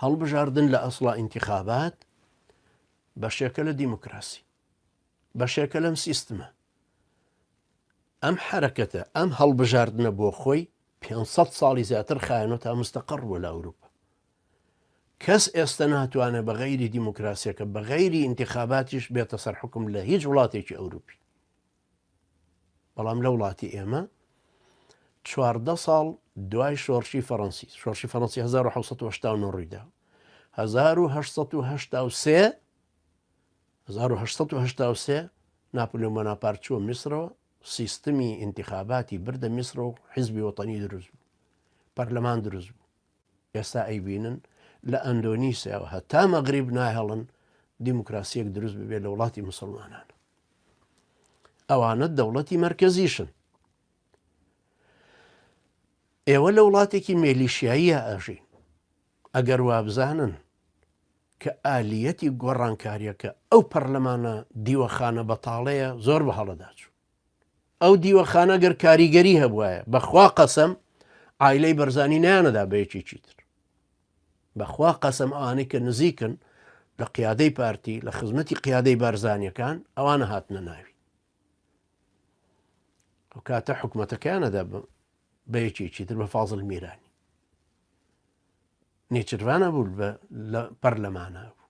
هەڵبژاردن لە ئەسڵا ئینتیخابات بەشێکە لە دیموکراسی، بەشێکە لەم سیستمە. ئەم حەرەکەتە، ئەم هەڵبژاردنە بۆ خۆی 500 ساڵی زیاتر خایەنەوە تا مستەقڕ بووە لە ئەوروپا. کەس ئێستا ناتوانێت بە غەیری دیموکراسیەکە بە غەیری ئینتخاباتیش بێتە سەر حکوم لە هیچ وڵاتێکی ئەوروپی. بەڵام لە وڵاتی ئێمە 14 ساڵ دوای شۆڕشی فەڕەنسی شۆڕشی فەڕەنسی 1970 ڕوویدا 1983 1883 ناپلیۆن بۆناپارت چووە میسرەوە سیستمی ئینتخاباتی بردە میسر و حیزبی وەتەنی دروست بوو پەرلەمان دروست بوو ئێستا ئەیبینن لە ئەندۆنیسیاوە هەتا مەغریب ناهێڵن دیموکراسیەک دروست ببێت لە وڵاتی مسلمانان ئەوانە دەوڵەتی مەرکەزیشن ئێوە لە وڵاتێکی مێلیشیاییە ئەژین ئەگەر وابزانن کە ئالیەتی گۆڕانکاریەکە ئەو پەرلەمانە دیوەخانە بەتاڵەیە زۆر بە هەڵەداچوو ئەو دیوەخانە گەر کاریگەری هەبوایە بەخوا قەسەم عایلەی بەرزانی نەیانەدا بە یەکێکی تر بەخوا قەسەم ئەوانەی کە نزیکن لە قیادەی پارتی لە خزمەتی قیادەی بارزانیەکان ئەوانە هاتنە ناوی ئەو کاتە حکوومەتەکەیانەدا بە یەکێکی تر بە فازل میرانی نێچیرڤانە بوو لە پەرلەمانە بوو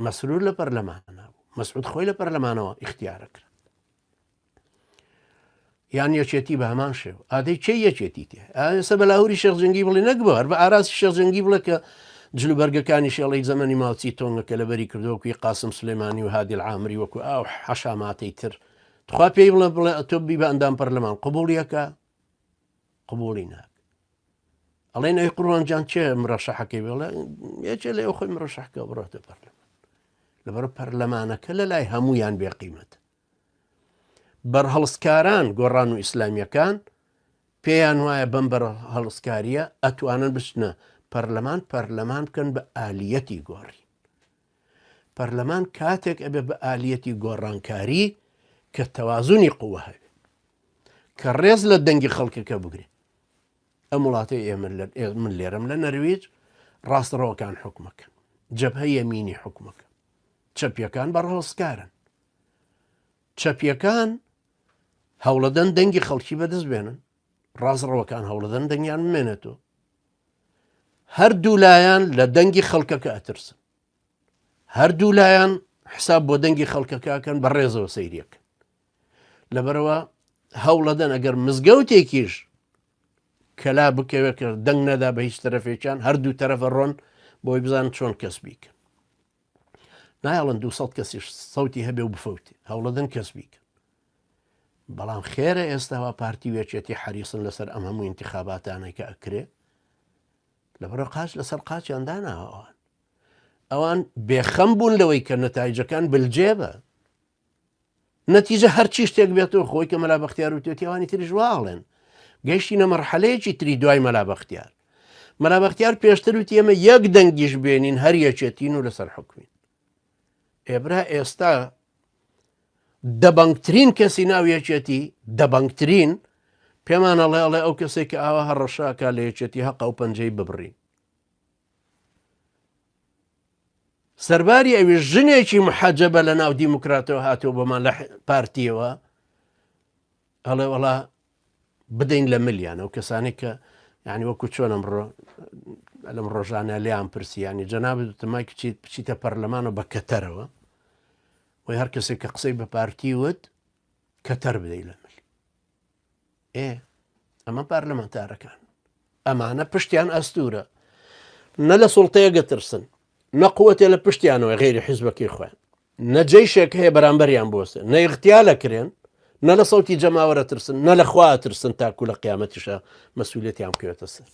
مەسرور لە پەرلەمانە بوو مەسعود خۆی لە پەرلەمانەوە ئیختیارە کرد یان یەکێتی بە هەمان شێو ئادەی چێ یەکێتی تێ ئێستا بە لاهوری شێخ جەنگی بڵێ نەک بە هەر بە ئاراسی شێخ جەنگی بڵێ کە جلوبەرگەکانی شێڵی زەمەنی ماوچی تۆنگە کە لەبەری کردووەکوی قاسم سلێمانی و هادی العامری وەکو ئاو حەشاماتەی تر تخوا پێی بڵێ بڵێ ئەتۆ بی بە ئەندام پەرلەمان قبوڵیەکە قبوڵی ناک ئەڵێن ئەی قوڕوان جان چێ مرەشەحەکەی بڵێ یەکێ لە خۆی مرەشەحکە بڕۆتە پەرلەمان لەبەر پەرلەمانەکە لە لای هەمویان بێقیمەت بەرهەڵستکاران گۆڕان و ئیسلامیەکان پێیان وایە بەم بەرهەڵستکاریە ئەتوانن بچنە پەرلەمان پەرلەمان بکەن بە ئالیەتی گۆڕین پەرلەمان کاتێک ئەبێ بە ئالیەتی گۆڕانکاری کە تەوازنی قووە هەبێ کە ڕێز لە دەنگی خەڵکەکە بگرێ ئەم وڵاتەی ئێمە من لێرەم لە نەرویج ڕاستڕەوەکان حکومەکەن جەبهە یەمینی حکومەکە چەپیەکان بەڕهەڵستکارن چەپیەکان هەوڵەدەن دەنگی خەڵکی بەدەست بێنن ڕاستڕەوەکان هەوڵەدەن دەنگیان بمێنێتەوە هەردوو لایەن لە دەنگی خەڵکەکە ئەترسن هەردوو لایەن حساب بۆ دەنگی خەڵکەکەکەن بە ڕێزەوە سەیریەکەن لەبەرەوە هەوڵەدەن ئەگەر مزگەوتێکیش کەلا بکەوێت کە دەنگ نەدا بە هیچ تەرەفێکیان هەردوو تەرەفە ڕۆن بۆی بزان چۆن کەس بیکەن نایڵن 200 کەسیش سەوتی هەبێ و بفەوتێ هەوڵەدەن کەس بیکەن بەڵام خێرە ئێستاوا پارتی وێچێتی حەریسن لەسەر ئەم هەموو انتخاباتانەی کە ئەکرێ لەبەرە قاچ لەسەر قاچیان داناوە ئەوان ئەوان بێخەم بوون لەوەی کە نەتایجەکان بلجێبە نەتیجە هەرچی شتێک بێتەوە خۆی کە مەلا بەختیار وتێتی ئەوانی تریش واڵێن گەیشتینە مەرحەلەیەکی تری دوای مەلا بەختیار مەلا بەختیار پێشتر وتی ئێمە یەک دەنگیش بێنین هەر یەکێتین و لەسەر حکوین ئێبرا ئێستا دەبەنگترین کەسی ناو یەکێتی دەبەنگترین پێمان ئەڵێ ئەڵێ ئەو کەسێک کە ئاوا هەڕەشاکە لە یەکێتی هەق ئەو پەنجەی ببڕین سەرباری ئەویش ژنێکی محەجەبە لە ناو دیموکراتەوە هاتووە بۆمان لە پارتیەوە ئەڵێ وەڵا بدەین لە ملیان ئەو کەسانێک کە یعنی وەکو چۆن ئەمڕۆ لەم ڕۆژانە لیان پرسیانی جەنابەت تەمای کچیت بچیتە پەرلەمان و بە کەتەرەوە وی هەر کەسێک کە قسەی بە پارتی وت کەتەر بدەی لە مل ئێ ئەمە پارلەمانتارەکان ئەمانە پشتیان ئەستورە نە لە سوڵتەیە گەترسن نە قوتێ لە پشتیانەوە غێری حیزبەکەی خۆیان نە جەیشێک هەیە بەرامبەریان بوەستێ نە ئیغتیال ئەکرێن نە لە سەوتی جەماوەر ئەترسن نە لە خوا ئەترسن تاکو لە قیامەتیشا مەسئولیەتیان بکەوێتە سەر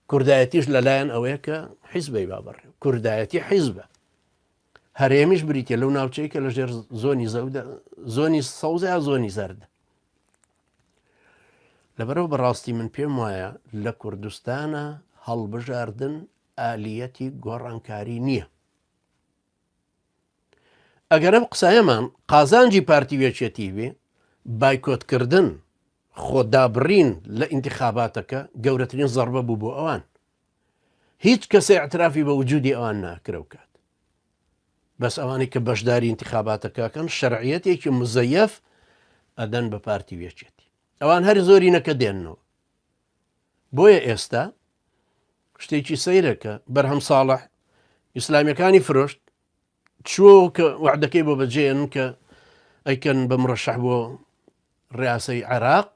کوردایەتیش لەلایەن ئەوەیە کە حیزبەی با بەڕێ کوردایەتی حیزبە هەرێمیش بریتە لەو ناوچەیە کە لە ژێر زۆنی زەودە زۆنی سەوزە یا زۆنی زەردە لەبەرەوە بەڕاستی من پێم وایە لە کوردستانە هەڵبژاردن ئالیەتی گۆڕانکاری نییە ئەگەر ئەم قسایەمان قازانجی پارتی و یەکێتی بێ، بایکۆتکردن، خۆدابڕین لە ئینتخاباتەکە گەورەترین زەڕبە بوو بۆ ئەوان. هیچ کەسێ اعترافی بە وجودی ئەوان ناکرە و کات بەس ئەوانەی کە بەشداری انتخاباتەکەکەن شەرعیەتێکی مزەیەف ئەدەن بە پارتی وێچێتی ئەوان هەر زۆری نەکە دێنەوە بۆیە ئێستا شتێکی سەیرەکە بەرهەم ساڵح ئیسلامیەکانی فرۆشت چووە کە وعدەکەی بۆ بەجێن کە ئەیکەن بە مڕەشەح بۆ ڕیاسەی عێراق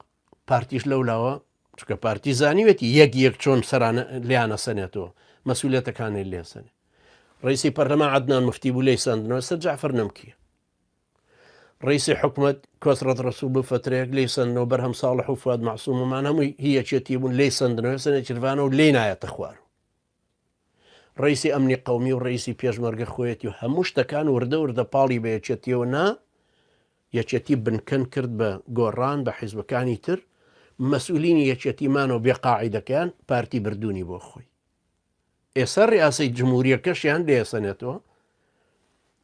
پارتیش لەولاوە چکە پارتی زانیوێتی یەک یەک چۆن سەرانە لیانە سەنێتەوە مەسوولێتەکانی لێسەنێ ڕیسی پەرلەمان عدنان مفتی بوو لی سندنەوە سەر جعفر نەمکیە ڕیسی حکومت کۆسرەت ڕسوو بە فترەیەک لی سندنەوە بەرهەم ساڵح و فواد معسووممان هەمووی هیەکێتی بوون لی سندنەوە سنە چرڤانە و لی نایەتە خوار ڕئیسی ئەمنی قەومی و ڕئیسی پێشمەرگە خۆیەتی و هەموو شتەکان وردە وردە پاڵی بە یەکێتیەوە نا، یەکێتی بنکەن کرد بە گۆڕان بە حیزبەکانی تر، مەسئولینی یەکێتی مانەوە بێ قاعیدەکەیان پارتی بردوونی بۆ خۆی. ئێستا ڕیاسەی جمهوریەکەشیان لێسەنێتەوە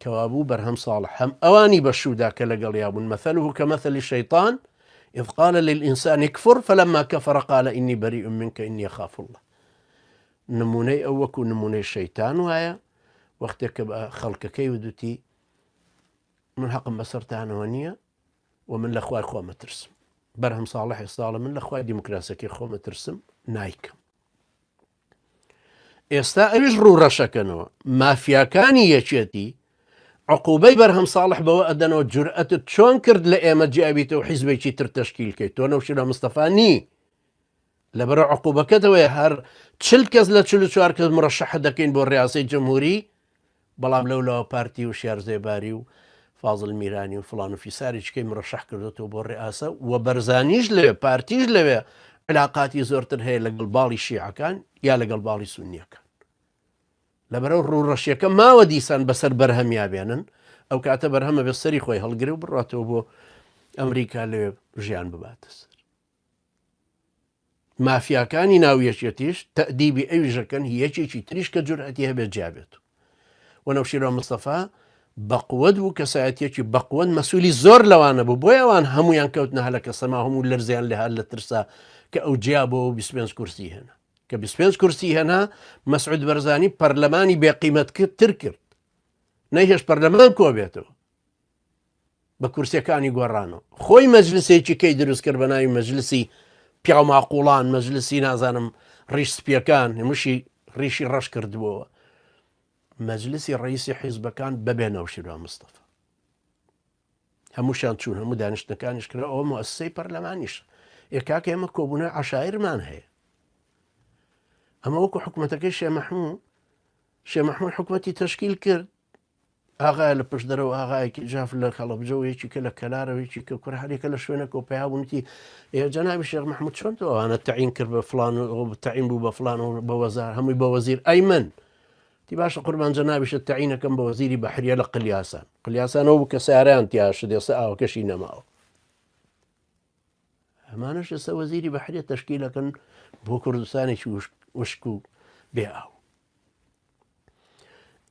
کەوابوو بەرهەم ساڵح هەم ئەوانی بە شوودا کە لەگەڵیا بوون مثله كمثل الشيطان إذ قال للإنسان اكفر فلما كفر قال إني بريء منك إني أخاف الله نمونەی ئەو وەکو نمونەی شەیتان وایە وەختێک کە بە خەڵکەکەی ودوتی من حەقم بەسەرتانەوە نییە و من لە خوای خۆمە ترسم بەرهەم ساڵح ئێستاڵە من لە خوای دیموکراسەکەی خۆمە ترسم نایکەم ئێستا ئەویش ڕووڕەشەکەنەوە مافیاکانی یەکێتی عقوبەی بەرهەم ساڵح بەوە ئەدەنەوە جورئەتت چۆن کرد لە ئێمە جیابیتەوە حیزبێکی تر تەشکیل کەیت تۆ نەوشیروان مستەفا نی لەبەرە عقوبەکەتەوەی هەر چل کەس لە 44 کەس مرەشەح دەکەین بۆ ڕیاسەی جمهوری بەڵام لەولاوە پارتی و شیار زێباری و فازل میرانی و فڵان و فیساری چکەی مرەشەح کردوتەوە بۆ ڕئاسە و بەرزانیش لەوێ پارتیش لەوێ علاقاتی زۆرتر هەیە لەگەڵ باڵی شیعەکان یا لەگەڵ باڵی سونیەکان لەبەرەو ڕووڕەشیەکە ماوە دیسان بەسەر بەرهەمیا بێنن ئەو کاتە بەرهەمە بێ سەری خۆی هەڵگرێ و بڕاتەوە بۆ ئەمریکا لەوێ ژیان بباتە سەر. مافیاکانی ناو یەکێتیش تەئدیبی ئەویش ئەکەن هی یەکێکی تریش کە جورئەتی هەبێت جیا بێت و نەوشیروان مستەفا بەقوەت بوو کەسایەتیەکی بەقوەت مەسولی زۆر لەوانە بوو بۆی ئەوان هەمویان کەوتنە هەلەکە سەما هەموو لەرزیان لێ هات لە ترسا کە ئەو جیا بۆ 25 کورسی هێنا کە 25 کورسی هێنا مەسعود بەرزانی پەرلەمانی بێقیمەت کرد تر کرد نەیهێشت پەرلەمان کۆ بێتەوە بە کورسیەکانی گۆڕانەوە خۆی مەجلسێکی کەی دروست کرد بە ناوی مەجلسی پیاو ماقوڵان مەجلسی نازانم ڕیش سپیەکان هەمووشی ڕیشی ڕەش کردبووەوە مەجلسی ڕئیسی حیزبەکان بەبێ نەوشیروان مستەفا هەمووشیان چوون هەموو دانیشتنەکانیش کرا ئەوە موسسەی پەرلەمانیش ئێ کاکە ئێمە کۆبوونەوەی عەشایرمان هەیە ئەمە وەکو حکوومەتەکەی شێ مەحموو شێ مەحموود حکوومەتی تەشکیل کرد ئاغایە لە پشدەرەوە ئاغایەکی جاف لە هەڵەبجە و یەکی کە لە کەلارەوە یەکی کە کوڕ هەرێکە لە شوێنەکە و پیا بوونتی ئێ جەنابی شێخ محمود چۆن تۆ ئەوانە تەعین کرد بە فلان و ئەو تەعین بوو بە فلان و بە وەزار هەمووی بە وەزیر ئەی من تی باشە قوربان جەنابیشت تەعینەکەم بە وەزیری بەحریە لە قلیاسان قلیاسانەوە بوو کە سیارەیان تیاشت ئێستا ئاوەکەشی نەماوە ئەمانەش ئێستا وەزیری بەحریە تەشکیلەکەن بۆ کوردستانێکی وشک و بێ ئاو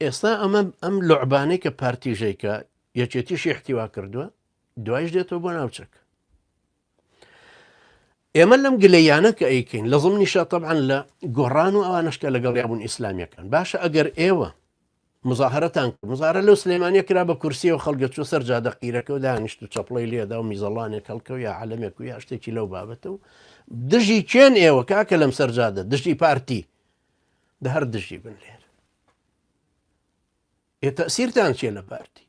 ئێستا ئەمە ئەم لعبانەی کە پارتی ژەیکە یەکێتیشی احتیوا کردووە دوایش دێتەوە بۆ ناوچەکە ئێمە لەم گلەیانە کە ئەیکەین لە زمنیشە طبعا لە گۆڕان و ئەوانش کە لەگەڵ یابوون ئیسلامیەکان باشە ئەگەر ئێوە مزاهرەتان کرد مزارە لەو سلێمانە کرا بە کورسیە و خەڵگە چوە سەر جادە قیرەکە و دانیشت و چەپڵەی لێدا و میزەڵانێک هەڵکە و یا عەلەمێک و یا شتێکی لەو بابەتە و دژی کێن ئێوە کاکە لەم سەرجادە دژی پارتی دە هەر دژی بن لێرە ئێ تەسیرتان چیە لە پارتی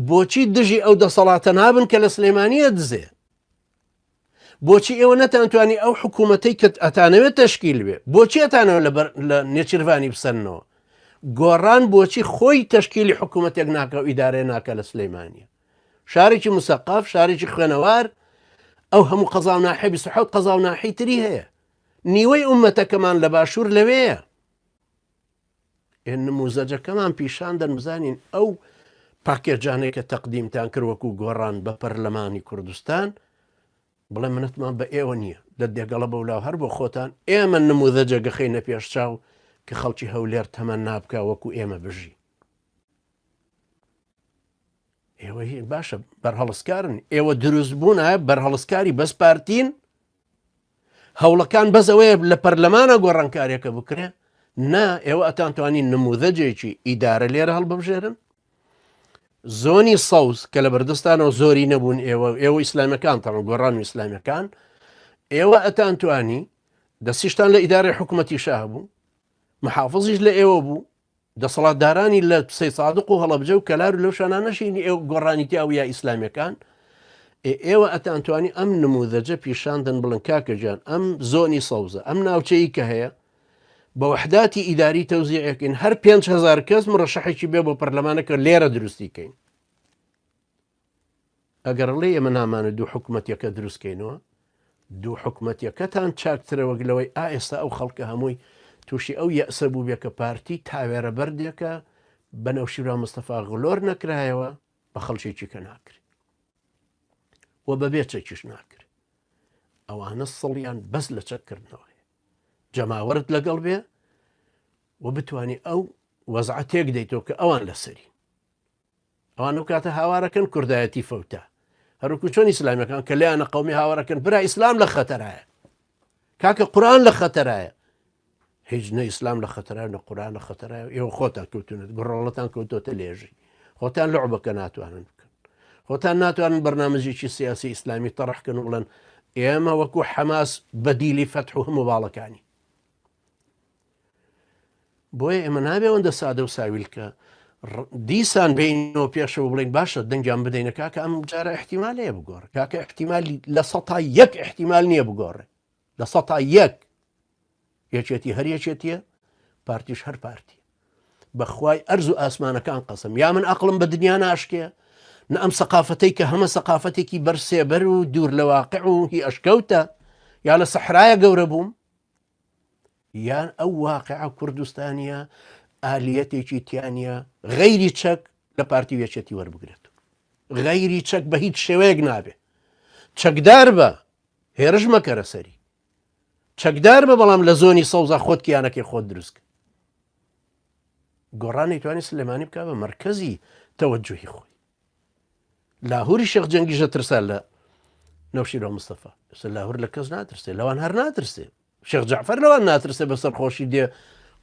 بۆچی دژی ئەو دەسەڵاتە نابن کە لە سلێمانیە دزێ بۆچی ئێوە نەتانتوانی ئەو حکوومەتەی کە ئەتانەوێت تەشکیل بێ بۆچی ئەتانەوە لە نێچیرڤانی بسەنەوە گۆڕان بۆچی خۆی تەشکیلی حکوومەتێک ناکە و ئیدارە ناکە لە سلەیمانە شارێکی مسەقاف شارێکی خوێنەوار ئەو هەموو قەزا و ناحێ 27 قەزا و ناحی تری هەیە نیوەی ئومەتەکەمان لە باشوور لەوێیە ئێ نموزەجەکەمان پیشان دەن بزانین ئەو پاکێجانەی کە تەقدیمتان کرد وەکو گۆڕان بە پەرلەمانی کوردستان بڵێ منەتمان بە ئێوە نییە لە دێگەڵە بەولاو هەر بۆ خۆتان ئێمە نموزەجە گەخەینە پێش چاو کە خەڵکی هەولێر تەمەنا بکە وەکو ئێمە بژی ئێوە باشە بەرهەڵسکارن ئێوە دروست بوون بەرهەڵسکاری بەس پارتین هەوڵەکان بەس ئەوەیە لە پەرلەمانە گۆڕانکاریەکە بکرێ؟ نا ئێوە ئەتانتوانی نموذەجێکی ئیدارە لێرە هەڵببژێرن زۆنی سەوز کە لە بەردەستانەوە زۆری نەبوون ئێوە ئێوە ئیسلامەکان تەڕ گۆڕان و ئیسلامەکان ئێوە ئەتانتوانی دەستیشتان لە ئیدارەی حکوومەتی شاه بوو محافزیش لە ئێوە بوو دەسەڵاتدارانی لە سەیدسادق و هەڵەبجە و کەلار و لەو شوێنانەشی ئێوە گۆڕانی تیا و یا ئیسلامیەکان ئێوە ئەتانتوانی ئەم نموذەجە پیشاندن بڵن کاکە گیان ئەم زۆنی سەوزە ئەم ناوچەیە کە هەیە بە وەحداتی ئیداری تەوزیعەکەین هەر 5هزار کەس مڕەشەحێکی بێ بۆ پەرلەمانەکە لێرە دروستی کەین ئەگەر ڵێ ئێمە نامانە دوو حکومەتەکە دروستکەینەوە دوو حکومەتەکەتان چاکترە وەک لەوەی ئا ئێستا ئەو خەڵکە هەمووی تووشی ئەو یەسە بوو بێ کە پارتی تاوێرە بەردێکە بە نەوشیروان مستەفا غلۆر نەکرایەوە بە خەڵکێکی کە ناکرێت و بەبێ چەکیش ناکرێت ئەوانە سڵیان بەس لە چەککردنەوەی جەماوەرت لەگەڵ بێ و بتانی ئەو وەزعە تێک دەیتەوە کە ئەوان لەسەری ئەوان ئەو کاتە هاوارەکەن کوردایەتی فەوتا هەروکو چۆن ئیسلامیەکان کە لێیانە قومی هاوارەکەن برا ئیسلام لە خەتەرایە کاکە قورآن لە خەتەرایە هیچ نە ئیسلام لە خەتەرای نە قورآن لە خەتەرای ئێوە خۆتان کەوتونت گوڕۆڵەتان کەوتۆتە لێژی خۆتان لعبەکە ناتوانن بکەن خۆتان ناتوانن بەرنامەجێکی سیاسی ئیسلامی تەڕحکەن و بڵێن ئێمە وەکو حەماس بەدیلی فەتح و هەموو باڵەکانی بۆیە ئێمە نابێ ئەوەندە سادە و ساویلکە دیسان بینەوە پێشەوە بڵین باشە دەنگیان بدەینە کاکە ئەم جارە احتیمال هەیە بگۆڕ کاکە احتیمالی 100% احتیمال نییە بگۆڕێ 100% یەکێتی هەر یەکێتیە پارتیش هەر پارتی بەخوای ئەرز و ئاسمانەکان قەسم یا من ئەقلم بە دنیا ناشکێ نە ئەم سەقافتەی کە هەمە سەقافتێکی بەرسێبەر و دوور لە واقع و هی ئەشکەوتە یا لە سەحرایە گەورە بووم یان ئەو واقعە کوردستانیە ئالیەتێکی تیانە غەیری چەک لە پارتی وێچێتی وەربگرێت غەیری چەک بە هیچ شێوەیەک نابێ چەکدار بە هێرش مەکەرە سەری چەکدار بە بەڵام لە زۆنی سەوزا خۆت کیانەکەی خۆت دروست گۆڕانی توانی سلێمانی بکە بە مرکزی تەوەجوهی خۆی لاهوری شێخ جەنگیش دەترسا لە نەوشیروان مستەفا ئێستا لاهور لە کەس ناترسێ لەوان هەر ناترسێ شێخ جەعفەر لەوان ناترسێ بەسەر خۆشی دێ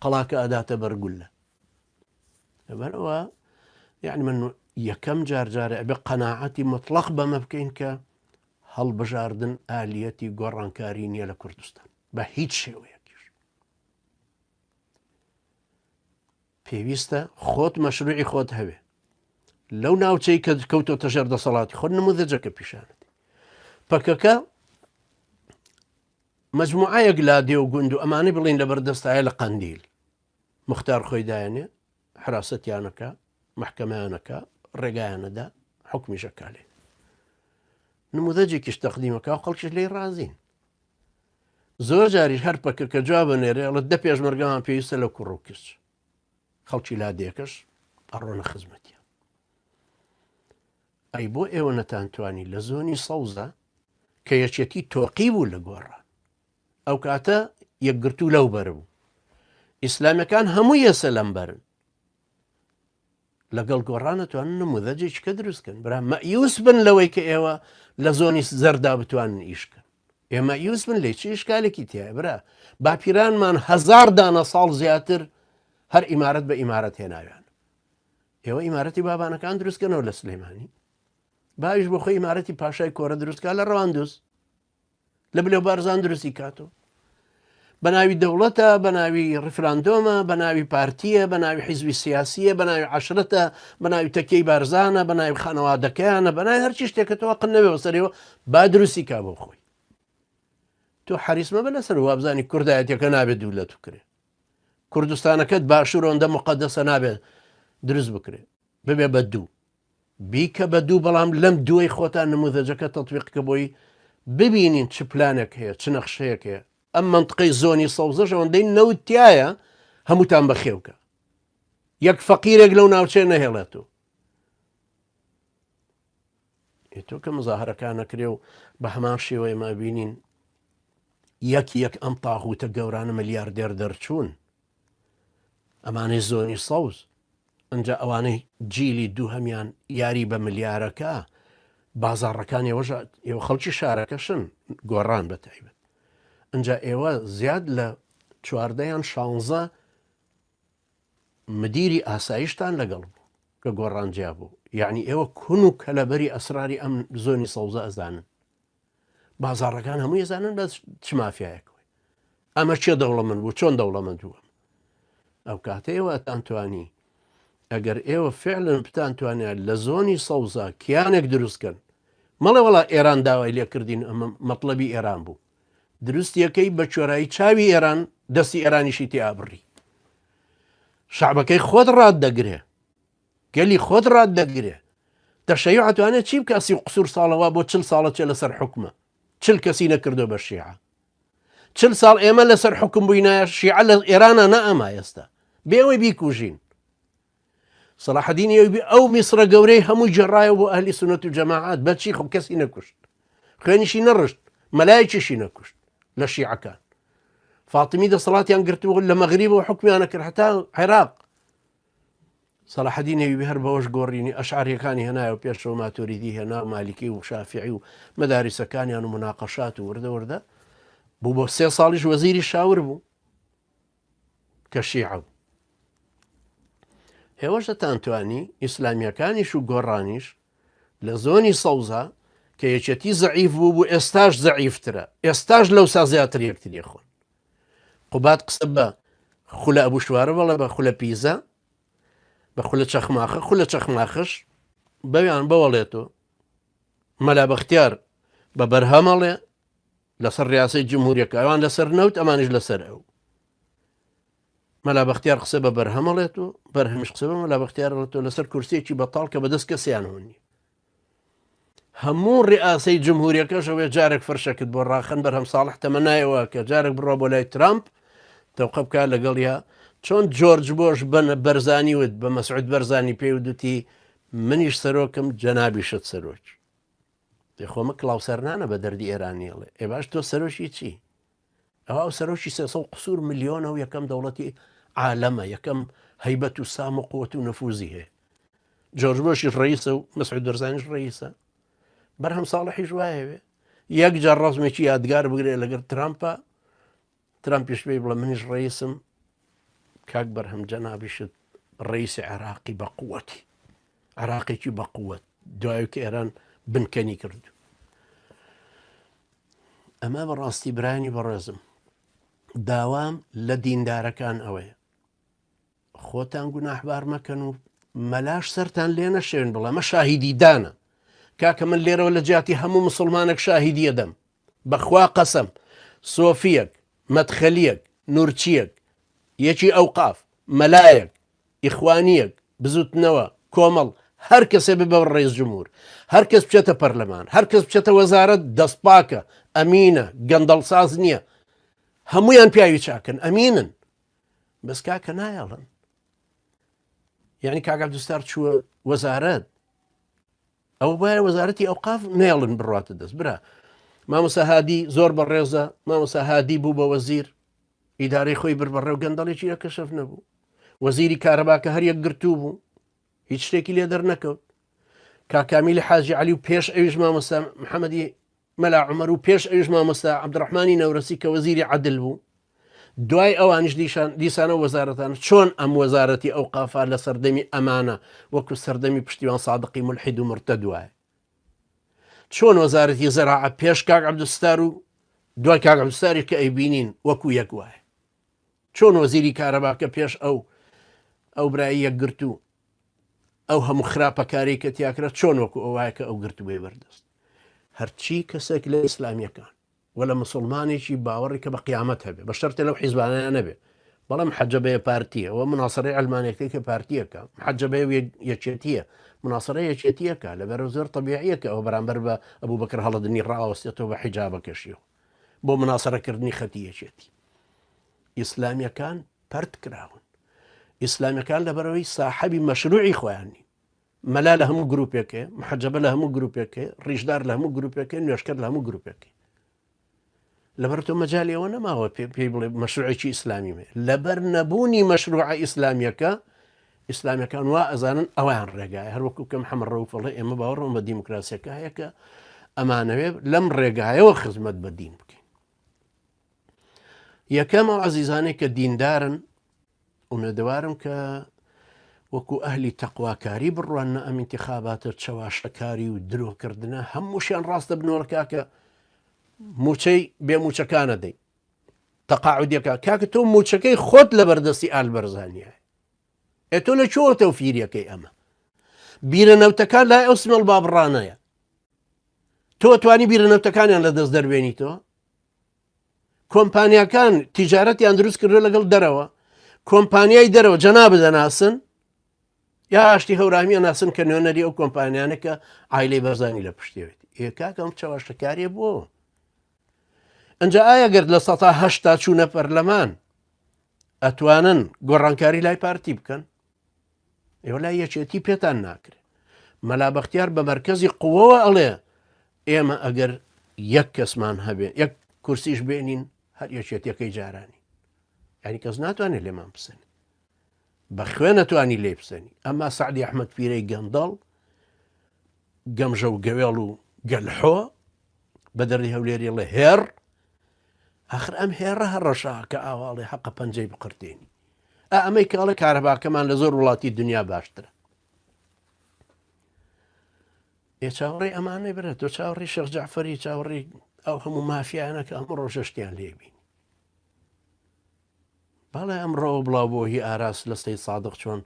قەڵاکە ئەداتە بەرگولە لەبەرەوە یعنی من یەکەم جار جارێ ئەبێ قەناعەتی مطلق بەمە بکەین کە هەڵبژاردن ئالیەتی گۆڕانکاری نییە لە کوردستان بە هیچ شێوەیەکیش پێویستە خۆت مەشروعی خۆت هەوێ لەو ناوچەی کە کەوتۆتە ژێر دەسەڵاتی خۆت نموذەجەکە پیشانت پەکەکە مجموعەیەک لادێ و گوند و ئەمانەی بڵین لە بەردەستایە لە قەندیل مختار خۆی دایەنێ حراستیانەکە محکەمەیانەکە ڕێگایانەدا حکمیشەکە لێ نموذەجێکیش تەقدیمەکە و خەڵکیش لێی ڕازین زۆر جاریش هەر پەکەکە جواب ئەنێرێ ئەڵێ دە پێشمەرگەمان پێویستە لە کوڕ و کچ خەڵکی لادێکەش ئەڕۆنە خزمەتیان ئەی بۆ ئێوە نەتانتوانی لە زۆنی سەوزە کە یەکێتی تۆقی بوو لە گۆڕان ئەو کاتە یەکگرتوو لەو بەر بوو ئیسلامەکان هەموو یەسە لەم بەرن لەگەڵ گۆڕان ئەتوانن نموذەجێکی کە دروست کەن برا مەئیوس بن لەوەی کە ئێوە لە زۆنی زەردا بتوانن ئیش کەن ئێ مەئیوس بن لێ چی ئیشکالێکی تایە برا باپیرانمان هەزار دانە ساڵ زیاتر هەر ئیمارەت بە ئیمارەت هێناویان ئێوە ئیمارەتی بابانەکان دروستکەنەوە لە سلێمانی باویش بۆ خۆی ئیمارەتی پاشای کۆرە دروستکە لە ڕەواندوز لە بلێو بارزان دروستی کاتۆ بە ناوی دەوڵەتە بە ناوی ڕیفراندۆمە بە ناوی پارتیە بە ناوی حیزبی سیاسیە بە ناوی عشرەتە بە ناوی تەکیەی بارزانە بە ناوی خانەوادەکەیانە بە ناوی هەرچی شتێکەتەوە قن نەبێ بەسەرەوە با دروستی کا بۆ خۆی تۆ حەریسمە بە لەسەر وابزانی کوردایەتەکە نابێت دوو لە بکرێ کوردستانەکەت باشوور ئەوەندە مقدەسە نابێت دروست بکرێ ببێ بە دوو بیکە بە دوو بەڵام لەم دووەی خۆتان نموذەجەکە تەتبیق کە بۆی ببینین چ پلانێک هەیە چ نەخشەیەک هەیە ئەم مەنتقەی زۆنی سەوزەش ئەوەندەی نەوت تایە هەمووتان بەخێوکە یەک فەقیرێک لەو ناوچەیە نەهێڵێتەوە تۆ کە مزاهرەکان نەکرێ و بە هەمان شێوەیە ما بینین یەک یەک ئەم تاغوتە گەورانە ملیاردێر دەرچوون ئەمانەی زۆنی سەوز ئەجا ئەوانەی جیلی دووهەمیان یاری بە ملیارەکە بازاڕەکان ئێوەش ئێوە خەڵکی شارەکەشن گۆڕان بە تایبەت ئەجا ئێوە زیاد لە چواردەیان شانزە. مدیری ئاسایشتان لەگەڵ بوو کە گۆڕان جیا بوو یعنی ئێوە کون و کەلەبەری ئەسراری ئەم زۆنی سەوزە ئەزانن بازاڕەکان هەموو ئەزانن بەس چ مافیایەک ئەمە کێ دەوڵەمەند بوو چۆن دەوڵەمەند بوو ئەو کاتە ئێوە ئەتانتوانی ئەگەر ئێوە فعلن بتانتوانێت لە زۆنی سەوزە کیانێک دروستکەن مەڵێ وڵا ئێران داوای لێکردین ئەمە مەطلبی ئێران بوو دروستیەکەی بە چۆرایی چاوی ئێران دەستی ئێرانیشی تیابڕی شعبەکەی خۆت ڕات دەگرێ گەلی خۆت ڕات دەگرێ تەشەیع ئەتوانێت چی بکە سی قسوور ساڵەوە بۆ چل ساڵە چێ لەسەر حکومە چل کەسی نەکردو بە شیعە چل ساڵ ئێمە لەسەر حکوم بووینایە شیعە لە ئێرانە نەئەما ئێستا بێەوەی بیکوژین سەڵاحەدینی ئەیوبی ئەو میسرە گەورەی هەموو جێڕایەوە بۆ ئەهلی سونەت و جەماعات بەچی خۆ کەسی نەکوشت خوێنیشی نەڕشت مەلایەکیشی نەکوشت لە شیعەکان فاتمی دەسەڵاتیان گرتبوو لە مەغریبەوە حکمیانە کرد هەتا عێراق سەڵاحەدین ئەیوبی هەر بەوەش گۆڕینی ئەشعریەکانی هێنایەوە پێشەوە ماتۆریدی هێنا و مالیکی و شافعی و مەداریسەکانیان و مناقەشات و وردە وردە بوو بۆ سێ ساڵیش وەزیری شاور بوو کە شیعە بوو ئێوەش دەتانتوانی ئیسلامیەکانیش و گۆڕانیش لە زۆنی سەوزە کە یەکێتی زەعیف بوو بوو ئێستاش زەعیفترە ئێستاش لەو سا زیاتر یەکتری خۆن قوباد قسە بە خولە ئەبوو شوارە بەڵێ بە خولە پیزە بە خولە چەخماخە خولە چەخماخش بەویان بەوەڵێتەوە مەلا بەختیار بە بەرهەمەڵێ لەسەر ڕیاسەی جمهوریەکە ئەوان لەسەر نەوت ئەمانیش لەسەر ئەو مەلا بەختیار قسە بە بەرهەمەڵێت و بەرهەمیش قسە بە مەلا بەختیار ئەڵێتەوە لەسەر کورسیەکی بەتاڵ کە بەدەست کەسیان هۆنی هەموو ڕئاسەی جمهوریەکەش ئەوێ جارێک فرشەکت بۆ ڕاخەن بەرهەم ساڵح تەمەنایەوە کە جارێک بڕوا بۆ لای ترامپ تەوقە بکە لەگەڵیا چۆن جۆرج بۆش بەن بەرزانی وت بە مەسعود بەرزانی پێی ودوتی منیش سەرۆکم جەنابیشت سەرۆک دێ خۆمە کڵاو سەرنانە بە دەردی ئێرانی ئەڵێ ئێ باش تۆ سەرۆکی چی ئەوە ئەو سەرۆکی 300 قسوور ملیۆنە و یەکەم دەوڵەتی عالەمە یەکەم هەیبەت و سام و قوت و نفوزی هەیە جۆرج بۆشیش ڕئیسە و مەسعود بەرزانیش ڕئیسە بەرهەم ساڵحیش وایەوێ یەک جار ڕەزمێکی یادگار بگرێ لەگەر ترامپە ترامپیش پێی بڵێ منیش ڕئیسم کاک بەرهەم جەنابیشت ڕئیسی عێراقی بە قووەتی عراقێکی بە قووەت دوای کە ئێران بنکەنی کرد ئەمە بەڕاستی برانی بەڕێزم داوام لە دیندارەکان ئەوەیە خۆتان گوناحبار مەکەن و مەلاش سەرتان لێ نەشێن بڵێ مە شاهیدی دانە کاکە من لێرەوە لە جیاتی هەموو مسلمانێک شاهیدیە دەم بەخوا قەسەم سۆفیەک مەدخەلیەک نورچیەک یەکی ئەوقاف مەلایەک ئیخوانیەک بزوتنەوە کۆمەڵ هەر کەسێ ببە ڕئیس جمهور هەر کەس بچێتە پەرلەمان هەر کەس بچێتە وەزارەت دەست پاکە ئەمینە گەندەڵساز نییە هەمویان پیاوی چاکن ئەمینن بەس کاکە نایەڵن یعنی کاک عەبدولستار چووە وەزارەت ئەو وایە وەزارەتی ئەوقاف نێڵن بڕاتە دەست برا مامۆسا هادی زۆر بەڕێزە مامۆسا هادی بوو بە وەزیر ئیدارەی خۆی بر بەڕێو گەندەڵێکی لە کەشف نەبوو وەزیری کارەباکە هەر یەک گرتوو بوو هیچ شتێکی لێ دەرنەکەوت کاکامیلی حاجی علی و پێش ئەویش مامۆستا محەممەدی مەلا عومەر و پێش ئەویش مامۆستا عەبدوڕەحمانی نەورەسی کە وەزیری عەدل بوو، دوای ئەوانیش دیشان دیسانە وەزارەتانە چۆن ئەم وەزارەتی ئەوقافە لە سەردەمی ئەمانە وەکو سەردەمی پشتیوان سادقی مولحید و مورتەد وایە؟ چۆن وەزارەتی زەراعە پێش کاک عەبدولستار و دوای کاک عەبدولستاریش کە ئەیبینین وەکو یەک وایە؟ چۆن وەزیری کارەبا کە پێش ئەو ئەو برای یەکگرتوو ئەو هەموو خراپەکاری کە تیاکرا چۆن وەکو ئەوایە کە ئەو گرتبووی بەردەست هەرچی کەسێک لە ئیسلامیەکان و لە مسلمانێکی باوەڕی کە بە قیامەت هەبێ بە شەرتێ لەو حیزبانەیە نەبێ بەڵام حەجەبەیە پارتیە و مناسەرەی ئەلمانەکەی کە پارتیەکە حەجەبەیە یەکێتیە مناسەرە یەکێتیەکە لەبەر زۆر طبیعیە کە ئەو بەرامبەر بە ئەبوو بەکر هەڵەدنی ڕاوەستێتەوە بە حیجابەکەشیەوە بۆ مناسەرەکردنی خەتی یەکێتی ئیسلامیەکان پەرت کراون ئیسلامیەکان لەبەرەوەی ساحەبی مەشروعی خۆیان نین مەلا لە هەموو گروپێکێ محەجەبە لە هەموو گروپێکێ ڕیشدار لە هەموو گروپێکێ نوێشکەر لە هەموو گروپێکی لەبەر تۆ مەجای ئەوە نەماوە پێی بڵێ مەشروعێکی ئیسلامی مێ لەبەر نەبوونی مەشروع ئیسلامیەکە ئیسلامیەکان وا ئەزانن ئەویان ڕێگایە هەروەکو کە محەممەد ڕەوف ئەڵێ ئێمە باوەڕمان بە دیموکراسیەکە هەیە کە ئەمانەوێ لەم ڕێگایەوە خزمەت بە دین بکەین یەکەم ئەو عەزیزانەی کە دیندارن ئومێدەوارم کە وەکو ئەهلی تەقواکاری بڕواننە ئەم ئینتیخاباتە چەواشەکاری و درۆکردنە هەمووشیان ڕاستە بنۆڕ کاکە موچەی بێ موچەکانە دەی تەقاعودیەکە کاکە تۆ موچەکەی خۆت لە بەردەستی ئال بەرزانیە ئێ تۆ لە کوێوە تەوفیریەکەی ئەمە بیرە نەوتەکان لای ئەو سمێڵ بابڕانەیە تۆ توانی بیرە نەوتەکانیان لە دەست دەربێنیتەوە کۆمپانیاکان تیجارەتیان دروست کردو لەگەڵ دەرەوە کۆمپانیای دەرەوە جەناب دەناسن یا ئاشتی هەورامیە ناسن کە نوێنەری ئەو کۆمپانیانە کە ئایلەی بەرزانی لە پشتێوێت ئێ کاکەم چەواشەکاریە بۆ ئەجا ئایا گەر لە سەتا هەشتا چوونە پەرلەمان ئەتوانن گۆڕانکاری لای پارتی بکەن ئێوە لای یەکێتی پێتان ناکرێت مەلا بەختیار بە مەرکەزی قووەوە ئەڵێ ئێمە ئەگەر یەک کەسمان هەبێ یەک کورسیش بێنین هەر یەکێتیەکەی جارانی یعنی کەس ناتوانێت لێمان بسێنێ بە خوێ نەتوانی لێ بسێنی ئەمما سەعدی ئەحمد پیرەی گەندەڵ گەمژە و گەوێڵ و گەلحۆ بە دەردی هەولێری ڵێ هێڕ ئەخر ئەم هێڕە هەڕەشە کە ئاواڵێ حەقە پەنجەی بقرتێنی ئا ئەمەی کاڵە کارەباکەمان لە زۆر وڵاتی دنیا باشترە ئێ چاوەڕێی ئەمانەی برا تۆ چاوەڕێی شێخ جەعفەری چاوەڕێی ئەو هەموو مافیانە کە ئەمڕۆ ڕۆژەشتیان لێبین بەڵێ ئەمڕۆ بڵاو بۆ هی ئاراس لە سەی سادق چۆن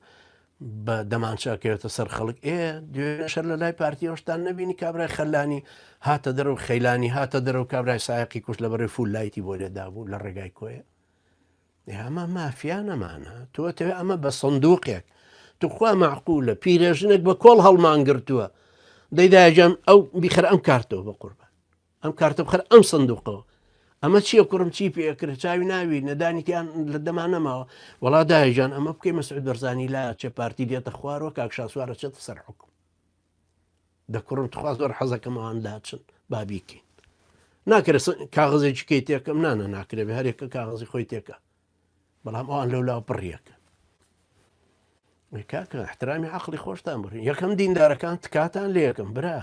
بە دەمانچەکەوێتە سەر خەڵک ئێ دوێنێ لە لای پارتی هۆشتان نەبینی کابرای خەلانی هاتە دەرەوە خەیلانی هاتە دەرەوە کابرای سایەقی کوشت لە بەرەی فول لایتی بۆ لێدا بوو لە ڕێگای کۆیە ئەمە مافیا نەمانە تۆ تەوێ ئەمە بە سندوقێک توخوا معقولە پیرێژنێک بە کۆڵ هەڵمان گرتووە دەیداجان ئەو بیخەر ئەم کارتەوە بە قوربان ئەم کارتە بخەر ئەم سندوقەوە ئەمە چییە کوڕم چی پێکرد چاوی ناوی نەدانیتیان لە دەما نەماوە وەڵا دایجان ئەمە بکەی مەسعود بەرزانی لا چێ پارتی دێتە خوارەوە کاک شاسوارە چێتە سەر حکوم دەکوڕم تخوا زۆر حەزەکەم ئەوان لاچن با بیکەین ناکرێت کاغزێکی کەی تێکەم نانە ناکرێت بێ هەرێکە کاغزی خۆی تێکە بەڵام ئەوان لەولا پڕیەکە کاکە احترامی عقلی خۆشتان بڕین یەکەم دیندارەکان تکاتان لێ یەکەم برا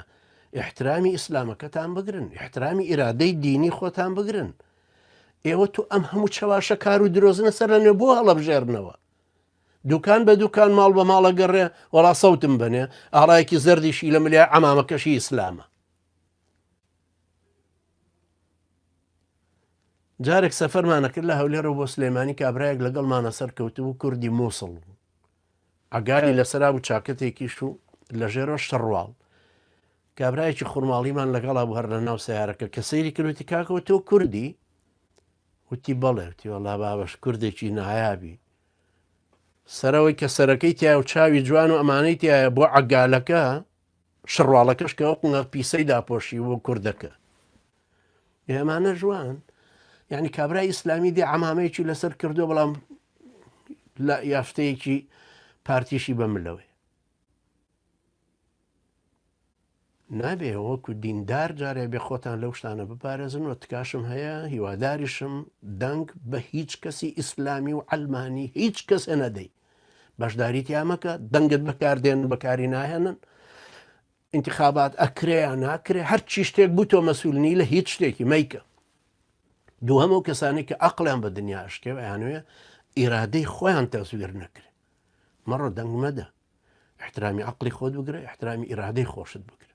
احترامی ئیسلامەکەتان بگرن احترامی ئیرادەی دینی خۆتان بگرن ئێوە تو ئەم هەموو چەواشە کار و درۆزنە سەر لە نوێ بۆ هەڵەبژێرنەوە دوکان بە دوکان ماڵ بە ماڵە گەڕێ وەڵا سەوتم بنێ ئاڵایەکی زەردیشی لە ملیا عەمامەکەشی ئیسلامە جارێک سەفەرمانە کرد لە هەولێرەوە بۆ سلێمانی کابراایەک لەگەڵمانە سەرکەوتبوو کوردی مووسڵ بوو عگالی لەسەرا بوو چاکەتێکیش و لە ژێرەوە شەڕواڵ کابراایەکی خورماڵیمان لەگەڵا بوو هەر لە ناو سیارەکە کە سەیری کردوتی کاکەوە تۆ کوردی وتی بەڵێ وتی وەڵا بابەش کوردێکی نایابی سەرەوەی کە سەرەکەی تیا و چاوی جوان و ئەمانەی تایە بۆ عگالەکە شڕواڵەکەش کە ئەو پیسەی داپۆشی بۆ کوردەکە ئێمانە ژوان یعنی کابرای ئیسلامی دێ عمامەیەکی لەسەر کردو بەڵام لە یافتەیەکی پارتیشی بە ملەوەی نابێ وەکو دیندار جارێ بێ خۆتان لەو شتانە بپارێزن و تکاشم هەیە هیواداریشم دەنگ بە هیچ کەسی ئیسلامی و عەلمانی هیچ کەسێ نەدەی بەشداری تیا مەکە دەنگت بەکاردێن بەکاری ناهێنن انتخابات ئەکرێ یا ناکرێ هەر چی شتێک بوو تۆ مەسول نی لە هیچ شتێکی مەیکە دووهەم ئەو کەسانی کە ئەقلیان بە دنیا ئەشکێ و ئەیانوێ ئیرادەی خۆیان تەزویر نەکرێ مەڕۆ دەنگ مەدە احترامی عقلی خۆت بگرە احترامی ئیرادەی خۆشت بگرە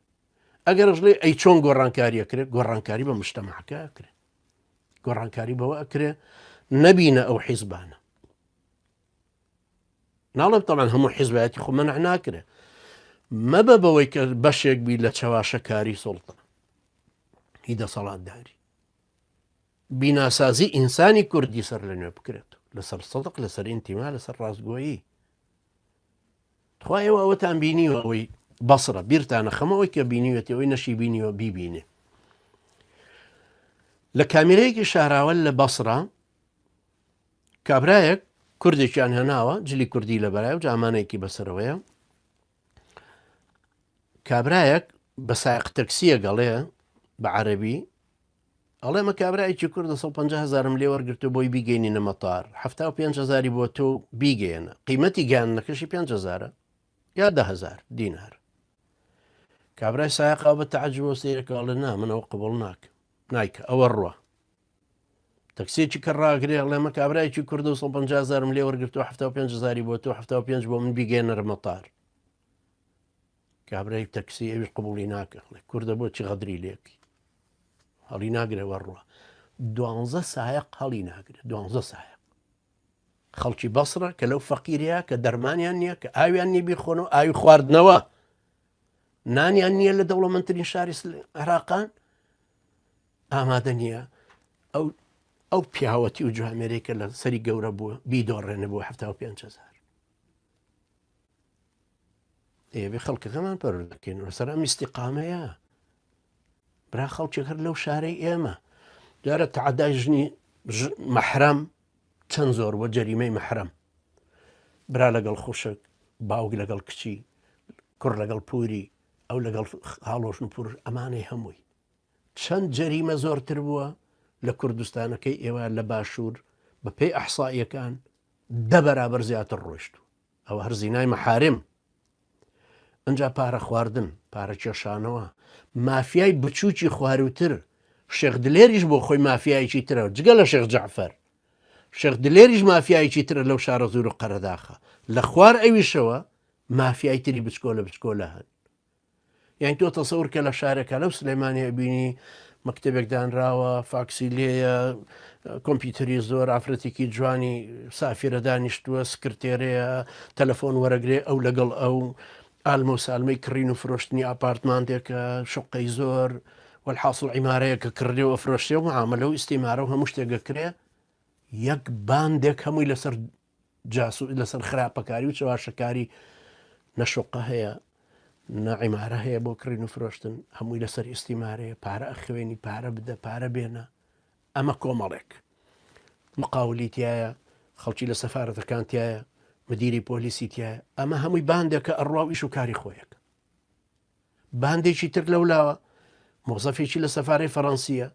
ئەگەر ژڵێ ئەی چۆن گۆڕانکاری ئەکرێت گۆڕانکاری بە مشتەماکە ئەکرێت گۆڕانکاری بەوە ئەکرێ نەبینە ئەو حیزبانە ناڵم تەمان هەموو حیزبایەتی خۆ مەنع ناکرێ مەبە بەوەی کە بەشێک بی لە چەواشەکاری سوڵتە هی دەسەڵاتداری بیناسازی ئینسانی کوردی سەر لە نوێ بکرێت لەسەر سەدق لەسەر ئینتیما لەسەر ڕاستگۆیی تخوا ئێوە ئەوەتان بینیوە ئەوەی بەسرە بیرتانە خەمە ئەوەی کە بینیوێتی ئەوەی نەشی بینیوە بیبینێ لە کامیرەیەکی شاراوە لە بەسرە کابرایەک کوردێکیان هێناوە جلی کوردی لە بەرای و جامانێکی بەسەرەوەیە کابرایەک بە سایق تەکسیە گەڵێ بە عەربی ئەڵێ مە کابرایەکی کورد 150 هزارم لێ وەرگرتو بۆی بیگەینینە مەتار 75 هزاری بۆ تۆ بیگەیەنە قیمەتی گەیاندنەکەشی 5 هزارە یا 10 هزار دینار کابرای سایەقا بە تەعجبەوە سەیرەکە ئەڵێ نا من ئەوە قبوڵ ناکەم نایکە ئەوە ڕوە. تەکسیەکی کە ڕاگرێ ئەڵێ ئەمە کابرایەکی کوردە و 150 هەزارم لێ وەرگرتووە 75 هەزاری بۆ تۆ 75 بۆ من بیگەیەنەرە مەتار. کابرای تەکسی ئەویش قبوڵی ناکە ئەڵێ کوردە بۆچی غەدری لێکی هەڵی ناگرێ وەڕوە دوانزە سایەق هەڵی ناگرێ دوانزە سایەق خەڵکی بەسرە کە لەو فەقیرەیە کە دەرمانیان نییە کە ئاویان نیە بیخۆن و ئاوی خواردنەوە نانیان نییە لە دەوڵەمەندترین شاری عێراقان ئامادە نییە ئەو ئەو پیاوەتی و جوامێرەی کە لە سەری گەورە بووە بیدۆڕێنە بۆ 75هزار ئێوێ خەڵکەکەمان پەروەردەکەین لەسەر ئەم ئیستیقامەیە برا خەڵکێک هەر لەو شارەی ئێمە دیارە تعدای ژنی مەحرەم چەند زۆر بۆ جەریمەی مەحرەم برا لەگەڵ خوشک باوک لەگەڵ کچی کوڕ لەگەڵ پوری ئەو لەگەڵ هاڵۆژن و پور ئەمانەی هەمووی چەند جەریمە زۆرتر بووە لە کوردستانەکەی ئێوە لە باشوور بە پێی ئەحسائیەکان دە بەرابەر زیاتر ڕۆیشتوو ئەوە هەر زینای مەحارم ئەجا پارە خواردن پارە کێشانەوە مافیای بچووکی خواروتر شێخ دلێریش بۆ خۆی مافیایەکی ترە جگە لە شێخ جەعفەر شێخ دلێریش مافیایەکی ترە لەو شارە زور و قەرەداخە لە خوار ئەویشەوە مافیای تری بچکۆلە بچکۆلە هەن یانی تۆ تەسەور کە لە شارێکا لەو سلێمانی ئەبینی مەکتەبێک دانراوە فاکسی لێیە کۆمپیوتەری زۆر ئافرەتێکی جوانی سافیرە دانیشتووە سکرتێرەیە تەلەفۆن وەرەگرێ ئەو لەگەڵ ئەو ئالمە و سالمەی کڕین و فرۆشتنی ئاپارتمانتێکە شقەی زۆر والحاصل عیمارەیە کە کڕێ و ئەفرۆشێ و معاملە و ئیستیمارە و هەموو شتێک دەکرێ یەک باندێک هەمووی لەسەر جاسو لەسەر خراپەکاری و چەواشەکاری نە شوقە هەیە نە عیمارە هەیە بۆ کڕین و فرۆشتن هەمووی لەسەر ئیستیمارەیە پارە ئەخوێنی پارە بدە پارە بێنە ئەمە کۆمەڵێک مقاولی تایە خەڵکی لە سەفاەتەکان تایە مدیری پۆلیسی تایە ئەمە هەمووی باندێکە ئەڕوا و ئیش و کاری خۆیەک باندێکی تر لەولاوە مۆزەفێکی لە سەفارەی فەڕەنسیە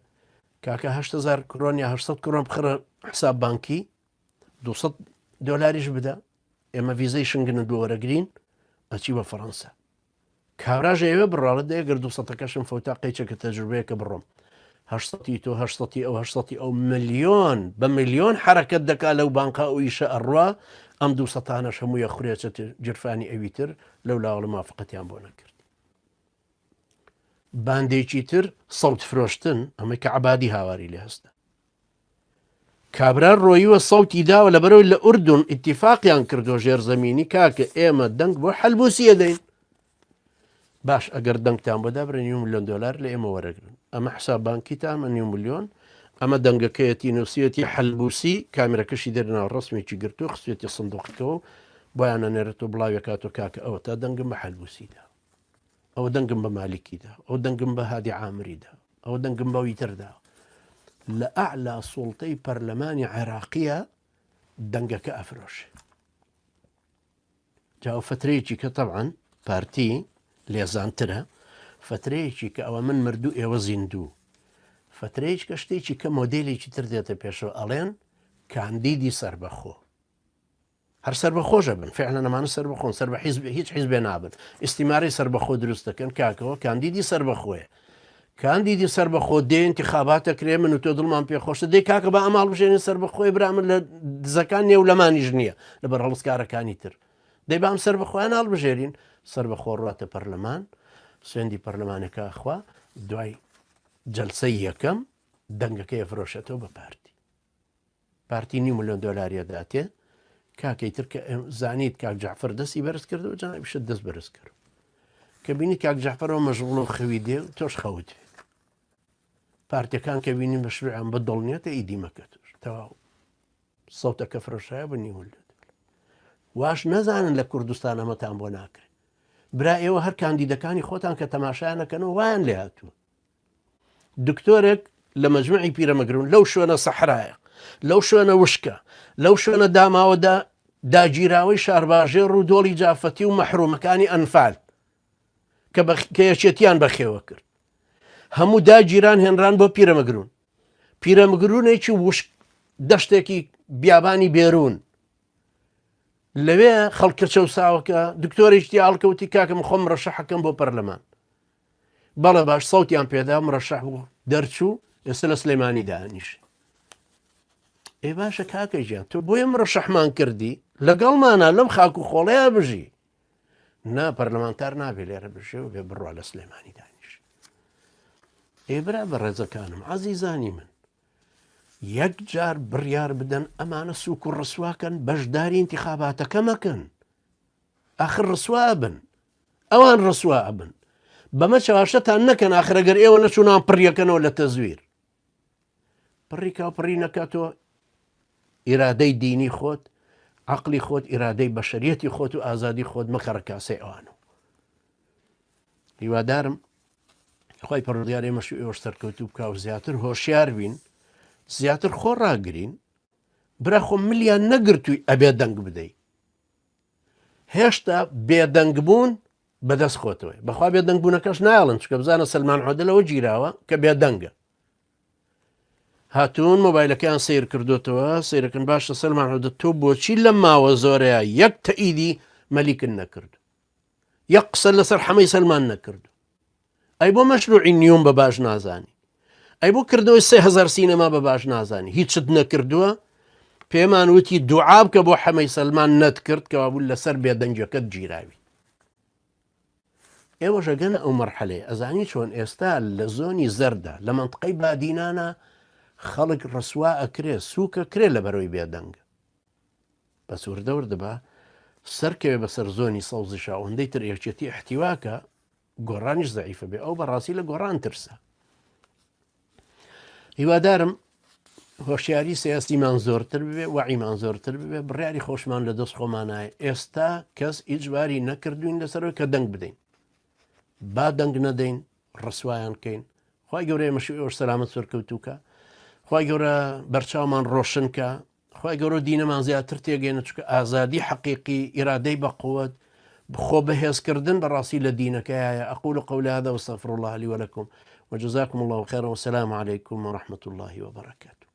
کاکە 8هزار کرۆن یا 800 کرۆن بخرە حساب بانکی 200 دۆلاریش بدە ئێمە ڤیزەی شنگنت بۆ وەرەگرین ئەچی بە فەڕەنسا کابراژ ئێوە بڕاڵت دەیە گەر دوو سەتەکەشم فەوتا قەیچەکە تەجروبەیەکە بڕۆم هەشتەتی تۆ هەشتەتی ئەو هەشتەتی ئەو ملیۆن بە ملیۆن حرەکەت دەکا لەو بانقا ئەو ئیشە ئەڕوا ئەم دوو سەتانەش هەموویە خورێچە جرفانی ئەوی تر لەو لاوەڵە مافقەتیان بۆ نەکرد باندێکی تر سەوت فرۆشتن ئەمەی کە عبادی هاواری لێ هەستە کابرا ڕۆیوە سەوتی داوە لەبەرەوەی لە ئوردون ئیتیفاقیان کردوە ژێر زەمینی کاکە ئێمە دەنگ بۆ حەلبوسی ئەدەین باش ئەگەر دەنگتان بۆ دابرێ نیو ملیۆن دۆلار لە ئێمە وەرەگرن ئەمە حساب بانکیتان ئەمە نیو ملیۆن ئەمە دەنگەکەیەتی نووسیەتی حەلبوسی کامیرەکەشی دەرنا ڕسمێکی گرتو خستێتی سندوقەکەەوە بۆیان ئەنێرێت و بڵاوێکاتەوە کاکە ئەوە تا دەنگم بە حەلبوسی دا ئەوە دەنگم بە مالیکی دا ئەو دەنگم بە هادی عامری دا ئەوە دەنگم بەوی تر دا لە ئەعلا سوڵتەی پەرلەمانی عێراقیە دەنگەکە ئەفرۆشێ جا ئەو فترەیەکی کە تەبعەن پارتی لێزانترە فترەیەکی کە ئەوە من مردوو ئێوە زیندوو فترەیەک کە شتێکی کە مۆدێلێکی تر دێتە پێشەوە ئەڵێن کاندیدی سەربەخۆ هەر سەربەخۆش ئەبن فعلا ئەمانە سەربەخۆن سەر بە حیزب هیچ حیزبێ نابن ئیستیمارەی سەربەخۆ دروست دەکەن کاکەوە کاندیدی سەربەخۆیە کاندیدی سەربەخۆ دێ انتخابات دەکرێ من و تۆ دڵمان پێخۆشە دەی کاکە بە ئەماڵ بژێنین سەربەخۆی برا من لە دزەکان نیە و لەمانیش نییە لە بەرهەڵستکارەکانی تر دەی بام سەربەخۆیان هەڵبژێرین سەربەخۆ ڕاتە پەرلەمان سوێندی پەرلەمانەکە خوا دوای جەلسەی یەکەم دەنگەکەی فرۆشێتەوە بە پارتی پارتی نیو ملیۆن دۆلاری ئەداتێ کاکە ئیتر کە زانیت کاک جەعفەر دەستی بەرز کردەوە جەنابیشت دەست بەرز کرد کە بینی کاک جەعفەرەوە مەشغوڵ و خەوی دێ تۆش خەوت بێ پارتەکان کە بینی مەشروعیان بە دڵ نییە تە ئیدی مەکە تۆش تەواو سەوتەکە فرۆشایە بە نیو ملیۆن دۆلار واش نەزانن لە کوردستان ئەمەتان بۆ ناکرێت برا ئێوە هەر کاندیدەکانی خۆتان کە تەماشایانەکەنەوە وایان لێ هاتووە دکتۆرێک لە مەجموعی پیرەمەگرون لەو شوێنە سەحرایە لەو شوێنە وشکە لەو شوێنە داماوەدا داگیراوەی شارباژێڕ و دۆڵی جافەتی و مەحرومەکانی ئەنفال کە یەکێتیان بەخێوە کرد هەموو داگیران هێنران بۆ پیرەمەگرون پیرەمگرونێکی وشک دەشتێکی بیابانی بێرون لەوێ خەڵکە چەساوەکە دکتۆرێکی ئاڵکەوتی کاکەم خۆم ڕەشەحەکەم بۆ پەرلەمان بەڵێ باش سەوتیان پێدا مرەشەح بوو دەرچوو ئێستا لە سلێمانی دانیش. ئێ باشە کاکە گیان تۆ بۆیە مرەشەحمان کردی لەگەڵمانە لەم خاک و خۆڵەیە بژی نا پەرلەمانتار نابێ لێرە بژێ و بێ بڕوا لە سلێمانی دانیش ئێ برا بە ڕێزەکانم عەزیزانی من یەک جار بڕیار بدەن ئەمانە سوک و ڕسواکەن بەشداری انتخاباتەکە مەکەن ئاخر ڕسوا بن ئەوان ڕسوا ئەبن بەمە چەواشەتان نەکەن ئاخرەگەر ئێوە نەچوونان پڕیەکەنەوە لە تەزویر پڕی کا و پڕی نەکا تۆ ئیرادەی دینی خۆت عقلی خۆت ئیرادەی بەشەریەتی خۆت و ئازادی خۆت مەکەڕە کاسەی ئەوان و هیوادارم خی پەروەردگار ئێمەش و ئێوەش سەرکەوتوو بکا و زیاتر هۆشیار بین زیاتر خۆ ڕاگرین برا خۆ ملیان نەگرتووی ئەبێ دەنگ بدەی هێشتا بێدەنگ بوون بەدەست خۆتەوەی بەخوا بێدەنگ بوونەکەش نایڵن چکە بزانە سلمان عۆدە لەوە گیراوە کە بێدەنگە هاتوون مۆبایلەکەیان سیر کردوتەوە سیرەکەن باشە سلمان عۆدە تۆ بۆچی لەم ماوە زۆرەیە یەک تەئیدی مەلیکن نەکرد یەک قسە لەسەر حەمەی سەلمان نەکرد ئەی بۆ مەشروعی نیوم بە باش نازانی ئەی بۆ کردنەوەی 3000 سینەما بە باش نازانی هیچت نەکردووە پێمان وتی دوعا بکە بۆ حەمەی سەلمان نەتکرد کەوابوو لەسەر بێدەنگەکەت گیراوی ئێوەش ئەگەنە ئەو مەرحەلەیە ئەزانی چۆن ئێستا لە زۆنی زەردە لە مەنتقەی بادینانە خەڵک ڕسوا ئەکرێ سووکە کرێ لە بەرەوەی بێدەنگ بەس وردە وردە بە سەرکەوێ بەسەر زۆنی سەوزیشا ئەوەندەی تر یەکێتی احتیواکە گۆڕانیش زەعیفە بێ ئەو بەڕاستی لە گۆڕان ترسە هیوادارم هۆشیاری سیاسیمان زۆرتر ببێ وعیمان زۆرتر ببێ بڕیاری خۆشمان لە دەست خۆمانایە ئێستا کەس ئیجباری نەکردوین لەسەرەوە کە دەنگ بدەین با دەنگ نەدەین ڕسوایان کەین خی گەورەیە مەشی ئێوەش سەلامەت سەرکەوتوکە خی گەورە بەرچاومان ڕۆشنکە خوای گەورە دینەمان زیاتر تێگەێنە چونکە ئازادی حەقیقی ئیرادەی بەقوت خۆ بەهێزکردن بەڕاستی لە دینەکەیە أقول قولي هذا واستغفر الله لي ولكم وجزاكم الله خيرا والسلام عليكم ورحمة الله وبركاته.